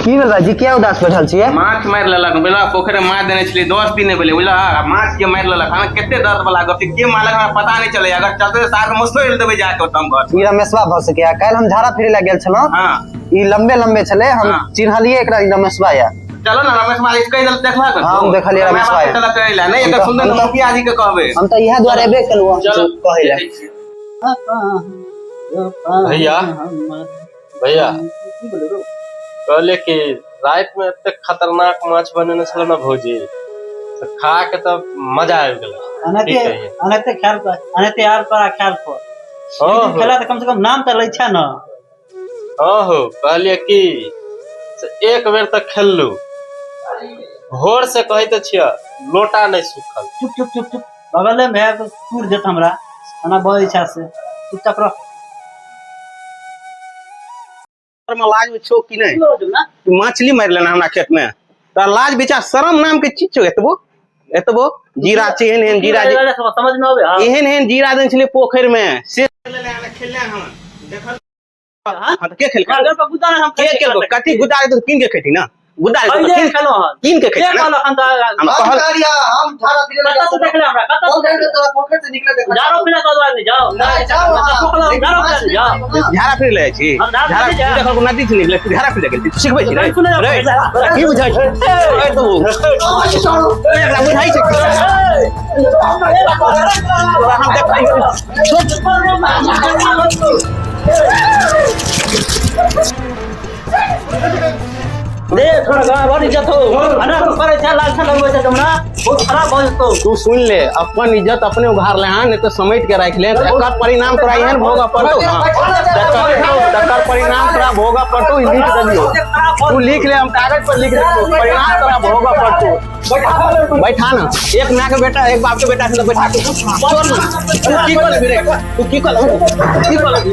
की भेल भाईजी, किया उदास बैठल छियै? माछ मारि लेलक बुझलक, पोखरि मे माछ देने छलियै, 10 दिन नहि भेलै बुझलक, आ माछ के मारि लेलक। हमरा कते दर्द वाला गप छै, के मारलक हमरा पता नहि चलैया। अगर चलतै तऽ साथ मसोड़ि देबै जाके ओतऽ हम घर। ई रमेशवा भऽ सकैया। काल्हि हम झाड़ा फिरै लए गेल छलहुँ, ई लम्बे लम्बे छलै, हम चिन्हलियै एकरा, ई रमेशवा या। चलो ना रमेश मालिक कहि देल, देखलक? हाँ, हम देखलियै रमेश भाई। चल कहै लए नहि, एकर हम सुन्दर मुखिया जी के कहबै। हम तऽ इएह दुआरे एबे केलहुँ चलो। कहै लए। भैया, भैया, कहले कि राति में एते खतरनाक माछ बनेने छल ना भौजी, तऽ खा के तऽ मजा आबि गेल। की अनते कहियै? अनते ख्याल कर, अनते यार पर ख्याल कर। हँ हो। खेला तऽ कम से कम नाम तऽ लै छै ने। हँ हो, कहलियै कि से एक बेर तऽ खेललू, भोर से कहै तऽ छियै लोटा नहि सुखल। चुप चुप चुप चुप, बगले में है तो टूट देत हमरा, एना बजै छै से चुपचाप रह। में लाज में छौ कि नहि? तू मछली मारि लेना हमरा खेत में, तोरा लाज विचार शरम नाम के चीज छौ? एतबो एतबो जीरा छै, एहन एहन जीरा जे- समझ में आबे? हाँ। एहन एहन जीरा देने छलियै पोखरि में से खेलने हम देखल। हाँ, तऽ के खेलकै? घर पर गुदा हम के केलको? कथी गुदा रहै तऽ कीन के खैती ना, गुदा रहै तऽ पहिले कीन खेलो हन। कीन के के खैती ना। कहलो हन तऽ हम कहल हम झाड़ा फिरै लए कतऽ गेल से देखले हमरा? कतऽ से पोखरि देखले? से, तोरा पोखरि से निकले देखल। झाड़ो फिरा तो नहीं जाओ। नहि, जाओ अहाँ। पोखरा लेकिन झाड़ो माछ फिरा नहि जाओ। मारियौ ना। झाड़ा फिर ले जाइ छी? हम झाड़ा झाड़ा फिरे जा। देखल नदी से निकले, तू झाड़ा फिर गेल छी, सिखबै छी रे? सुनै रे, तोरा की बुझाइ छै? ए तू एकरा बुझाइ छै? तोरा हम देखै रे थोड़ा गाँव बड़ इज्जत हो अना तू करे छै, लाल छल लगबै छै हमरा बहुत खराब भऽ जेतौ। तू सुन ले, अपन इज्जत अपने उघार ले, हाँ, नहीं तो समेट के राख ले, तो एकर परिणाम तोरा एहन भोगऽ पड़तौ ना, तकर तकर परिणाम तोरा भोगऽ पड़तौ। ई लिख देलियौ, तू लिख ले, हम कागज पर लिख देलियौ, परिणाम तोरा भोगऽ पड़तौ। बैठा ना, एक माय के बेटा एक बाप के बेटा से तो बैठा के छोड़ ना। तू की कर लेबी रे? तू की कर लेबी? की कर लेबी?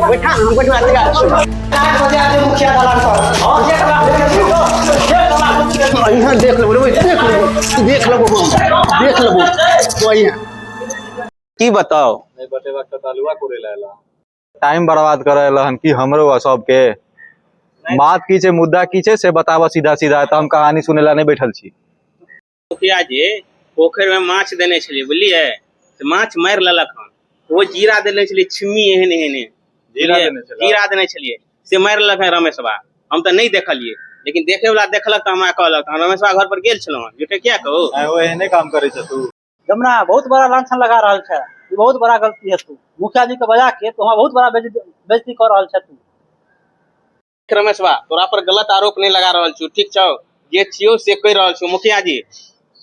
बैठा ना, हम बैठवा तैयार छी। यहाँ देख लेबो रे, देख लेबो, देख लेबो, हम देख लेबो तो यहाँ की बताओ। नहि बटेबाक तऽ आलुआ कोड़ै लए एला, टाइम बर्बाद करे एला हन कि हमरो आ सबके। बात की छै, मुद्दा की छै से बताबऽ सीधा सीधा, तऽ हम कहानी सुनै ला नहि बैठल छी। मुखिया जी, पोखरि में माछ देने छलियै बुझलियै, से माछ मारि लेलक हन। ओ जीरा देने छलियै छिम्मी एहन एहन एहन। जीरा बुझलियै? देने छलै? जीरा देने छलियै से मारि लेलक हन रमेशबा। हम तऽ नहि देखलियै, लेकिन देखे वाला देखलक तऽ हमरा कहलक। हम रमेशबा घर पर गेल छलहुँ हन, झूठे किया कहू? नहि, ओ एहने काम करै छै तू। जमुना बहुत बड़ा लांछन लगा रहल छै, ई बहुत बड़ा गलती है। तू मुखिया जी के बजा के तो बहुत बड़ा बेइज्जती कर रहल छै तू। रमेशबा, तोरा पर गलत आरोप नहीं लगा रहल छी, ठीक छौ? जे छियौ से कहि रहल छी। मुखिया जी,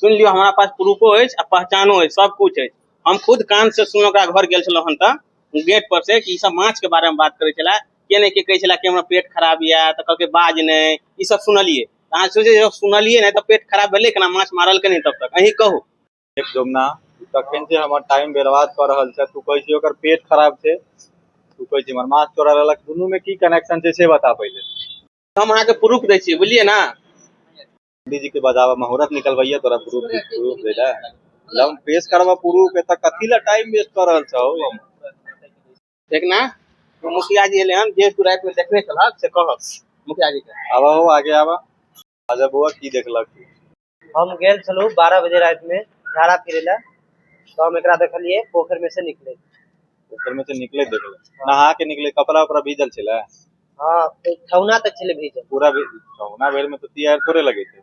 सुन लियौ, हमरा पास प्रूफो अछि आ पहचानो अछि, सब कुछ अछि। हम खुद कान से सुन ओकरा घर गेल छलहुँ हन तऽ गेट पर से कि ई सब माछ के बारे में बात करै छलै, के नहि के कहै छलै कि हमरा पेट खराब यऽ, तऽ कहलकै बाज नहि, ई सब सुनलियै। अहाँ सोचै जब सुनलियै नहि तऽ पेट खराब भेलै केना? माछ मारल के नहि तब तक? अहीं कहू। देख जमुना, तू तखन से हमर टाइम बर्बाद कऽ रहल छै। तू कहै छी ओकर पेट खराब छै, तू कहै छी हमर माछ चोरा लेलक, दुनू में की कनेक्शन छै से बता पहिले। हम अहाँके प्रूफ दै छी, बुझलियै ना? पंडित जी के बजाबा, मुहूर्त निकलबैया, तोरा प्रूफ प्रूफ दै ला हम पेश करबा प्रूफ। एतऽ कथी ला टाइम वेस्ट कऽ रहल छौ हम? देख ना, तो मुखिया जी एले हन, जे तू राति में देखने छलहक से कहक मुखिया जी के। आबा हो, आगे आबा। आजा बौआ, की देखलक तू? हम गेल छलहुँ 12 बजे राति में झाड़ा फिरे ला, तऽ हम एकरा देखलियै पोखरि में से निकले। पोखरि में से निकले देखले? नहा के निकले? कपड़ा उपड़ा भीजल छलै? हाँ, ठेहुना तक छलै भीजल। पूरा ठेहुना भरि में तऽ तियार थोड़े लगै छै।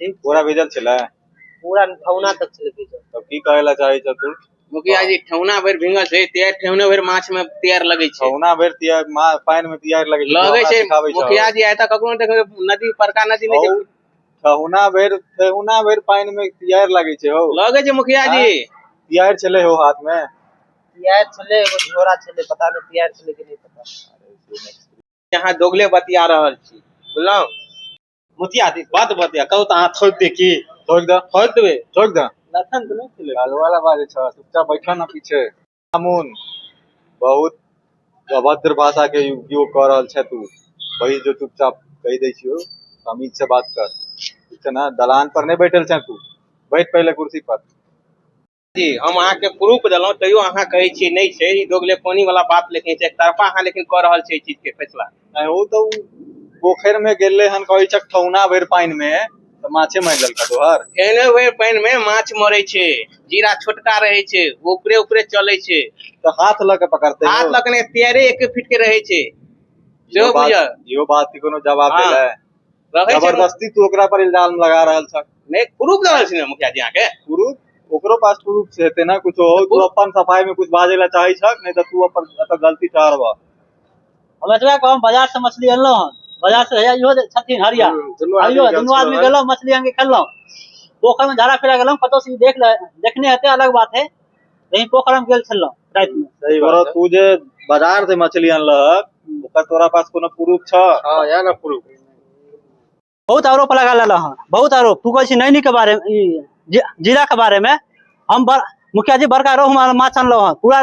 ठीक। पूरा भीजल छलै? पूरा ठेहुना तक छलै भीजल। तब की कहै ला चाहै छ तू? मुखिया जी, ठेहुना भरि भींगल छै, तियार ठेहुने भरि माछ में तियार लगै छै। ठेहुना भरि तियार पानि में तियार लगै छै? तू लगै हमरा छै। सिखाबै छह? मुखिया जी, आइ तक ककरो नहि देखबै, नदी बड़का नदी नहि छै। हौ, ठेहुना भरि पानि में तियार लगै छै हौ? लगै छै मुखिया जी। तियार छलै हौ हाथ में? तियार छलै, एगो झोरा छलै, पता नहि तियार छलै कि नहि पता। यहाँ दोगले बतिया रहल छी, बुझलहुँ? मुखिया जी, बात बतिया कहू तऽ अहाँ थोपि दे की? ठोक दे। थोपि देबै। ठोक दे। लखन तऽ नहि छलै। गालो वाला बाजै छ, चुपचाप बैठो ना पीछे। मुन बहुत अभद्र भाषा के उपयोग कऽ रहल छै तू। वही जो चुपचाप कहि दै छियौ, तमीज से बात कर, ठीक छै ना? दलान पर नहि बैठल छै तू, बैठ पहिले कुर्सी पर। जी, हम अहाँके प्रूफ देलहुँ, तैयो अहाँ कहै छियै नहि छै। ई दोगले पानी वाला बात लेकिन छै, एक तरफा अहाँ लेकिन कऽ रहल छी एहि चीज के फैसला। नहि, ओ तऽ पोखरि में गेलै हन कहै छक ठौना भरि पानि में तऽ माछे मारि लेलका तोहर। ठेने भरि पानि में माछ मरै छै, जीरा छोटका रहै छै, ऊपरे ऊपरे चलै छै। तऽ हाथ लऽ के पकड़तै? हाथ लऽ के नहि, तेरे एक फीट के रहै छै। सेहो बुझल। इहो बात के कोनो जवाब हाँ। देलै? रहै छै। जबरदस्ती तू ओकरा पर इल्जाम लगा रहल छक। नहि, प्रूफ दऽ रहल छी ने मुखिया जी अहाँके। प्रूफ ओकरो पास प्रूफ से हेतै ना कुछो। तू अपन सफाई में कुछ बाजै ला चाहै छक, नहीं तऽ तू अपन एतऽ गलती ठहरबह। हम एतबे कहब, बाजार से मछली अनलहुँ हन, बाजार से हैया इहो छथिन हरिया हरियो, दुनू आदमी गेलहुँ, मछली आनि के खेलहुँ। पोखरि में झाड़ा फिरा गेलहुँ, कतौ से ई देख ले, देखने हेतै अलग बात है, लेकिन पोखरि में गेल छलहुँ राति में। सही बात। तू जे बाजार से मछली अनलहक ओकर तोरा पास कोनो प्रूफ छ? हाँ, या ना प्रूफ। बहुत आरोप लगा लेलहुँ हन, बहुत आरोप। तू कहै छी नैनी के बारे में, ई जीरा के बारे में। हम मुखिया जी बड़का रोहु माछ अनलहुँ हन, पूरा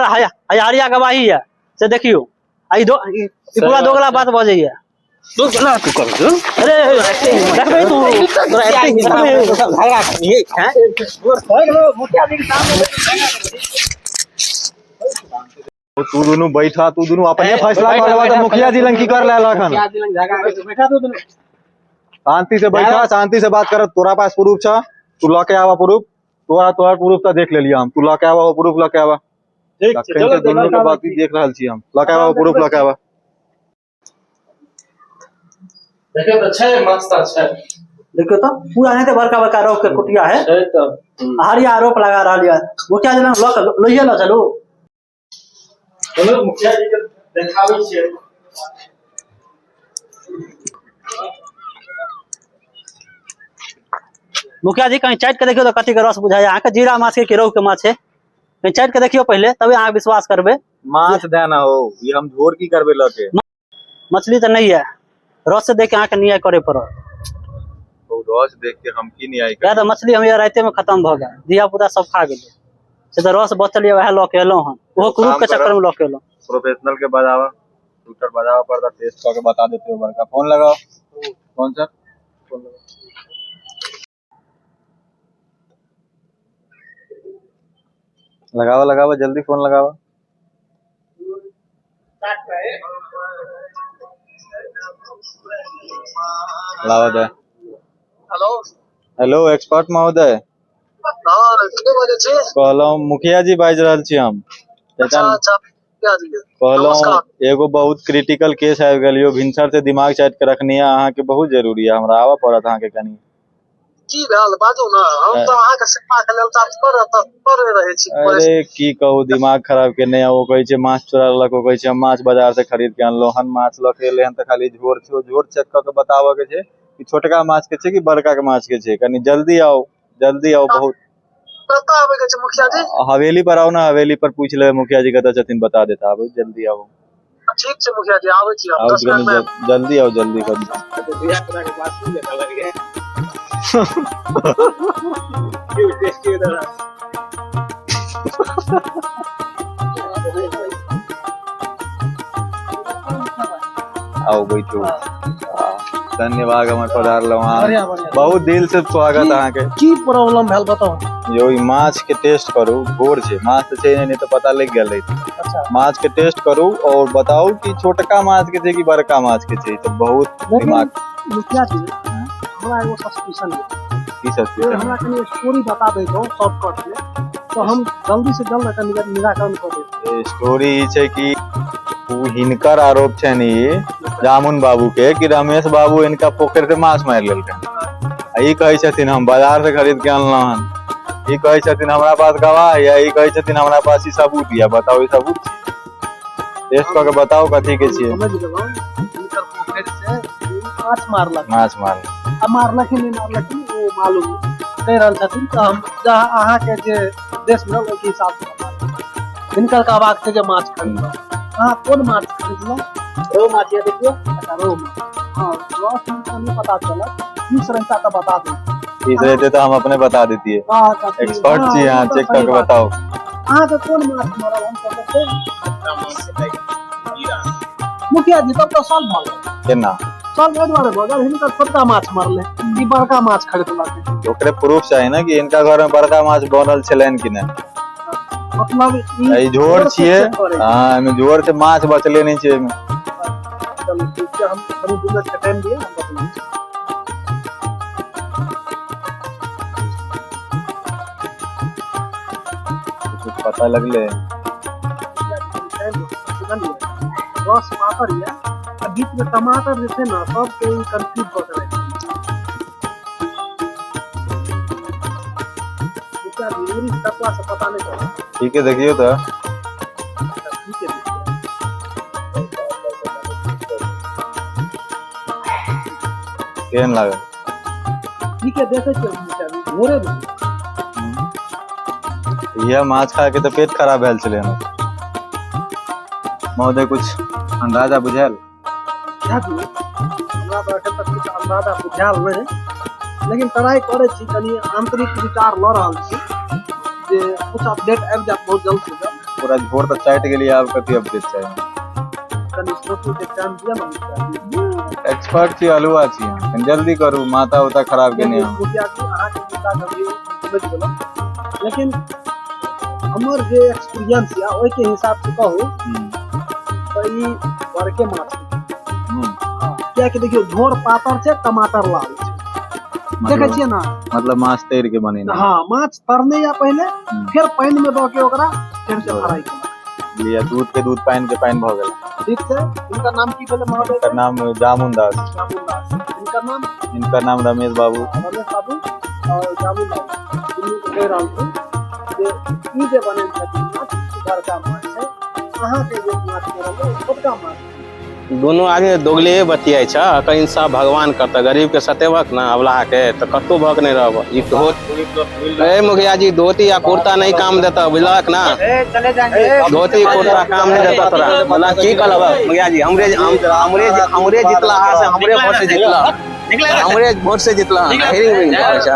हरिया गवाही है, से देखियो। आ ई ई पूरा दोगला बात बजैया। दोगला तू कर तू। अरे देखबै तू। तोरा एते हिसाब झगड़ा करिए, हैं? तू दुनू बैठा, तू दुनू अपने फैसला कर लेबा तऽ मुखिया जी लंग की कर ले हन? मुखिया जी लंग झगड़ा करै, बैठा तू दुनू। शांति से बैठा, शांति से बात कर। तोरा पास प्रूफ छ, तू लऽ के आवा प्रूफ। तोरा तोहर प्रूफ तऽ देख लेलियै हम, तू लऽ के आवा प्रूफ, लऽ के आवा। ठीक छै, तखन चलो के दुनू के बात देख रहल छी हम। लऽ के आवा प्रूफ, लऽ के आवा। देखियौ तऽ छै माछ तऽ छै। देखियौ तऽ पूरा एनाहिते बड़का बड़का रोहु के कुटिया है। छै तऽ। हरिया आरोप लगा रहल यऽ। मुखिया जी लग लऽ के लोहिये लऽ चलू। चलो मुखिया जी के देखाबै छियै। मुखिया जी कहीं चाटि के देखियौ तऽ कथी के रस बुझाइया अहाँके, जीरा माछ के कि रोहु के माछ है? कहीं चाटि के देखियौ पहिले, तबे अहाँ विश्वास करबै। माछ दे ना हो, ई हम झोर की करबै लऽ के? मछली तऽ नहि है, रस से देख के अहाँके न्याय करे पड़त। ओ रस देख के हम की न्याय किया तऽ मछली हम राते में खत्म भऽ गेल, धिया पुता सब खा गेलै, से तऽ रस बचल यऽ वएह लऽ के एलहुँ हन, ओहो काम क्रूप के करब। चक्कर में लऽ के एलहुँ। प्रोफेशनल के बजावा, शूटर बजावा पड़ता, टेस्ट करके बता देते हो। बड़का फोन लगाओ, कौन सा फोन लगाओ? लगावा लगावा, जल्दी फोन लगावा। लावा दे। हेलो। हेलो, एक्सपर्ट महोदय। हाँ, के बजै छी? कहलहुँ मुखिया जी बाजि रहल छी हम। अच्छा अच्छा, मुखिया जी। कहलहुँ नमस्कार। एगो बहुत क्रिटिकल केस आबि गेल यौ, भिनसर से दिमाग चाटि के रखनी है अहाँके, बहुत जरूरी है, हमरा आबऽ पड़त अहाँके कनि। की भेल, बाजू ने, हम तऽ अहाँके सेवा के लेल तत्पर तत्पर रहै छी। अरे की कहू, दिमाग खराब केने है। ओ कहै छै माछ चोरा लेलक, ओ कहै छै हम माछ बाजार से खरीद के अनलहुँ हन। माछ लऽ के एलै हन तऽ खाली झोर छै। ओ झोर चेक कऽ के बताबऽ के छै कि छोटका माछ के छै कि बड़का के माछ के छै। कनि जल्दी आउ, जल्दी आउ बहुत। कतऽ आबै के छै मुखिया जी? हवेली पर आउ ने, हवेली पर पूछि लेबै मुखिया जी कतऽ छथिन, बता देता। आबू, जल्दी आउ। ठीक छै मुखिया जी, आबै छी हम आउ 10 मिनट कनि में। जल्दी आउ, जल्दी कनि। धिया पुता के बात सुनि कऽ लगैया। टेस्टी। आउ बैठू। धन्यवाद हमर पधारलहुँ अहाँ, बहुत दिल से स्वागत अहाँके। की प्रॉब्लम भेल, बताउ। यौ, ई माछ के टेस्ट करू, झोर छै, माछ तऽ छै नहि तऽ पता लागि गेल रहितै। अच्छा। माछ के टेस्ट करू और बताउ कि छोटका माछ के छै कि बड़का माछ के छै, तऽ बहुत दिमाग। मुखिया जी, हमरा एगो सस्पिशन है। की सस्पिशन? हमरा कनि स्टोरी बता दैतहुँ शॉर्टकट में तऽ हम जल्दी से जल्द एकर निराकरण कऽ देब। स्टोरी ई छै कि उ हिनकर आरोप छनि ई जामुन बाबू के कि रमेश बाबू हिनका पोखरि से माछ मारि लेलकनि, आ ई कहै छथिन हम बाजार से खरीद के अनलहुँ हन। ई कहै छथिन हमरा पास गवाह यऽ, ई कहै छथिन हमरा पास ई सबूत यऽ। बताउ, ई सबूत टेस्ट कऽ के बताउ कथी के छियै। समझ गेलहुँ, हिनकर पोखरि से ई माछ मारलक। माछ मारल। आ मारलक कि नहि मारलक ओ मालूम नहि कहि रहल छथिन, तऽ हम जहाँ अहाँके जे देश मिलल ओहिके हिसाब से बता। हिनकर कहबाक छै जे माछ खरीदलहुँ। अहाँ कोन माछ खरीदलहुँ? रोहु माछ यऽ, देखियौ। अच्छा, रोहु माछ। हाँ, रस हुनका नहि पता चलत, पीस रहिता तऽ बता देब। पीस रहिते तऽ हम अपने बता देतियै। वाह, काकी, एक्सपर्ट हाँ, छी अहाँ। ई तऽ चेक सही कऽ के बात। बताउ। अहाँके कोन माछ मरल हम कहबै मुखिया जी, तब तऽ सॉल्व भऽ गेल। केना? सॉल्व एहि दुआरे भऽ गेल, हिनकर छोटका माछ मरलै, ई बड़का माछ खरीदलक। ओकरे प्रूफ चाही ने कि हिनका घर में बड़का माछ बनल छलनि कि नहि। मतलब ई ई झोर से छियै। check करै छै। हाँ, एहिमे झोर छै, माछ बचले नहि छै एहिमे। चलू, ठीक छै। छै, हम कनि 2 मिनट के टाइम दिअ, हम बतबै छी। कुछ पता लगले? बुझलियै, रस पातर यऽ आ बीच में टमाटर जे छै ने, सबके ई कंफ्यूज कऽ के राखि देने छै। मुखिया जी, उरी कटला से पता नहि चलत। ठीक है, देखियो तो। ठीक है, देखियौ। केहन लागल? ठीक है, देखै छियै मुखिया जी, भोरे नहि। इएह माछ खा के तऽ पेट खराब भेल छलै हमर। महोदय, कुछ अंदाजा बुझायल? मुखिया जी, हमरा तऽ एखन तक किछु अंदाजा बुझायल नहि, लेकिन ट्राई करै छी, कनि आंतरिक विचार लऽ रहल छी जे कुछ अपडेट आबि जायत बहुत जल्द से जल्द। पूरा झोर तऽ चाटि गेलियै, आब कथी अपडेट चाही? कनि सोचू के टाइम दिअ ने मुखिया जी। एक्सपर्ट छी, अलुआ छी अहाँ। कनि जल्दी करू, माथा उथा खराब केने अहाँ। मुखिया जी, अहाँके मुद्दा गंभीर समझि गेलहुँ, लेकिन हमर जे एक्सपीरियंस यऽ, ओहिके हिसाब से कहू तऽ ई बड़के माछ छै। कियाकि देखियौ, झोर पातर छै, टमाटर लाल छै, देखै छियै ने? मतलब माछ तैर के बनेने? हँ, माछ तरने या पहिले, फेर पानि में दऽ के ओकरा फेर से फ्राई केलक। लिअ, दूध के दूध, पानि के पानि भऽ गेल। ठीक छै। हिनकर नाम की भेलै महोदय? हिनकर नाम जामुन दास। जामुन दास। हिनकर नाम? हिनकर नाम रमेश बाबू। रमेश बाबू और जामुन बाबू, दुनू के कहि रहल छी जे ई जे बनेने छथिन माछ, ई बड़का माछ छै। अहाँके जे माछ मरल ओ छोटका माछ छै। दुनू आदमी दोगले बतियाइ छ। एकर इंसाफ भगवान करतऽ। गरीब के सतेबक ने, अबलाह के तऽ कतहु भक नहि रहब। ई धोत ए मुखिया जी, धोती आ कुर्ता नहीं काम देता, बुझलक ना? चले जाएंगे। धोती कुर्ता काम नहीं देता तोरा। बोला की कहलब मुखिया जी, हमरे हमरे हमरे जितला हा से हमरे वोट से जितला, हमरे वोट से जितला। हेरिंग विंग करै छ।